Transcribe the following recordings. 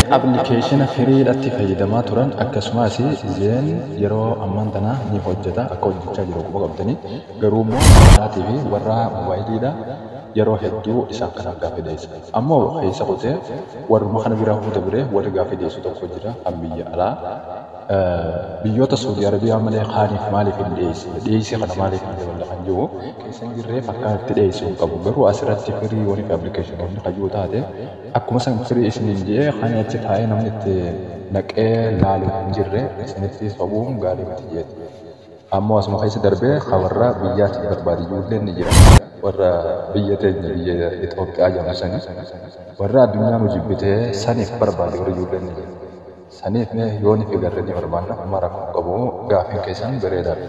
Warreen appilikeeshina firiidhaatti fayyadamaa turan akkasumas Zain yeroo ammaan tana ni hojjeta akka hojjechaa jiru quba qabdanii garuu immoo isaatii fi warra moobaayiliidha yeroo hedduu isaan kanaaf gaaffii dhiyeessa. Ammoo keessa kutee warruma kana biraa fuute biree warri gaaffii dhiyeessu tokko jira kan biyya alaa biyyoota Saudi Arabiyaa malee kaaniif maaliif hin dhiyeessine dhiyeessii kana maaliif hin daballe kan jiru keessa hin jirreef akka itti dhiyeessuu hin qabu garuu asirratti firii waliif appilikeeshinoonni kayyuu taate akkuma san firii isiniin jedhee kan achi taa'ee namni itti naqee laalu hin jirre isinitti sobuun gaarii miti jeeti. Ammoo asuma keessa darbee kan warra biyyaatti barbaadu ijoolleen ni jira. Warra biyya teenya biyya Itoophiyaa jedhamu sani warra addunyaa nu jibbitee saniif barbaade warra ijoolleen ni jira. Saniif mee yoo ni fi garree ni barbaanna amma rakkoo qabu gaafiin keessan bareedaadha.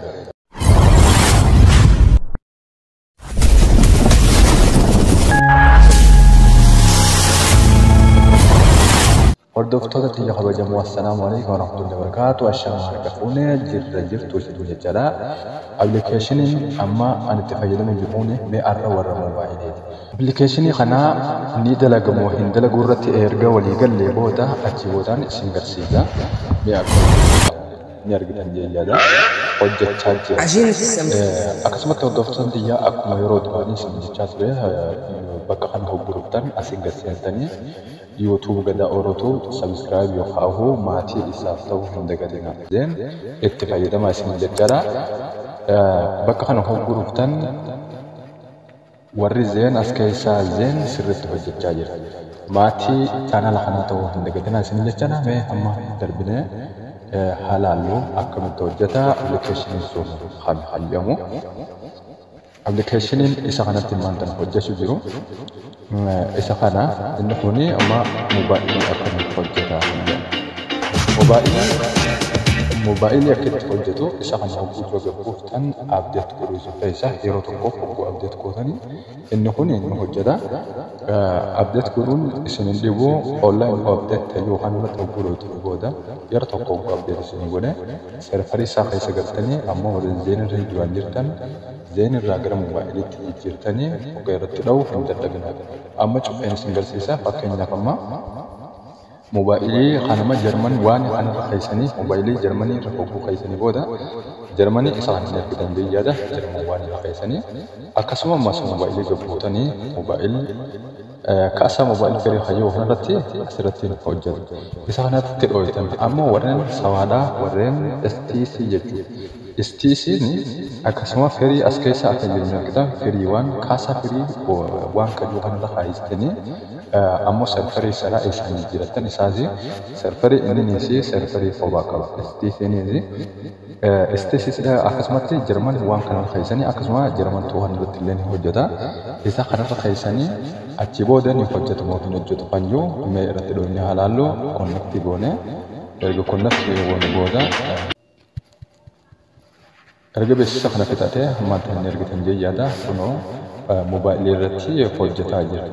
Hordoftoota tiyya kabajamoo assalaamu alaikum warahmatullahi wabarakatuh. Ashamaa harka fuunee jirra jirtu isin jechaadha. Appilikeeshiniin amma ani itti fayyadamu jiru kun mee arra warra moobaayiliiti. Appilikeeshinii kana ni dalagamoo hin dalaguu irratti erga walii gallee booda achi boodaan isin garsiisa. Mee akka ni argitan jechaadha. Hojjechaa jira. عجينة السمك Akkasumatti hordoftoonni tiyyaa akkuma yeroo duraanii isin jechaa ture bakka kana hogguruftan asin garsiisanii YouTube Gadaa Orootu subscribe yookaan maatii isaaf ta'uu hin dagatinaa. Itti fayyadamaa isin jechaadha. Bakka kana hogguruftan warri Zain as keessaa Zain sirriitti hojjechaa jira. Maatii chaanala kanaa ta'uu hin dagatinaa isin jechaadha. Mee amma darbinee haalaallu akkamitti hojjeta appilikeeshiniin sun kan hayyamu. Appilikeeshiniin isa kanatti maanta hojjechuu jiru. Isa kana inni kuni amma moobaayilii akkamitti hojjeta moobaayilii akka itti hojjetu isa kana hogguu gaggeeffatan update godhuu isa keessa yeroo tokkoof hogguu update gootanii inni kun inni hojjeta. Update godhuun isin hin dhibu online update ta'e yookaan irratti hogguu dhootu booda yeroo tokko hogguu update isin godhe serfarii isaa keessa galtanii ammoo warri Zain irra duraan jirtan Zain irraa gara moobaayiliitti jijjiirtanii hoggaa irratti dha'uu hin dadhabina. Amma cuqqeen isin garsiisa fakkeenyaaf amma moobaayilii kanama Jarman waan kanarra keessanii moobaayilii Jarmanii irra hogguu keessanii booda Jarmanii isa kan hin argitan biyyaadha Jarman waan irra keessanii akkasuma ammas moobaayilii gabbuutanii moobaayilii kaasaa moobaayilii firii hayyuu kanarratti asirratti hojjetu. Isa kanatti dhooytan ammoo warreen sawaadhaa warreen STC jechuudha. STC'n akkasuma firii as keessa akka jiru ni argitan firii waan kaasaa firii waan qabu kanarra kaayistanii ammoo serfarii isaa isaan jijjiiratan isaas serfarii inninis serfarii kophaa qaba. STC'nis STC akkasumatti Jarman waan kanarra kaayisanii akkasuma Jarman tuuhan irratti illee ni hojjeta. Isa kanarra kaayisanii achi booda ni hojjetu moo hin hojjetu kan jiru mee irratti dhoofnee halaallu konnektii goone erga konnektii goone booda erga beeksisa kana fixatee maanta hin ergitan jechaadha kunoo moobaayilii irratti hojjetaa jira.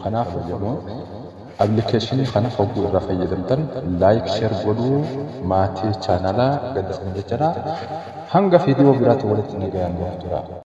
Kanaaf kabajamoo appilikeeshinii kana hogguu irraa fayyadamtan like share godhuu maatii chaanalaa gadda jechaadha. Hanga viidiyoo biraatti walitti nagayaan nuuf tura.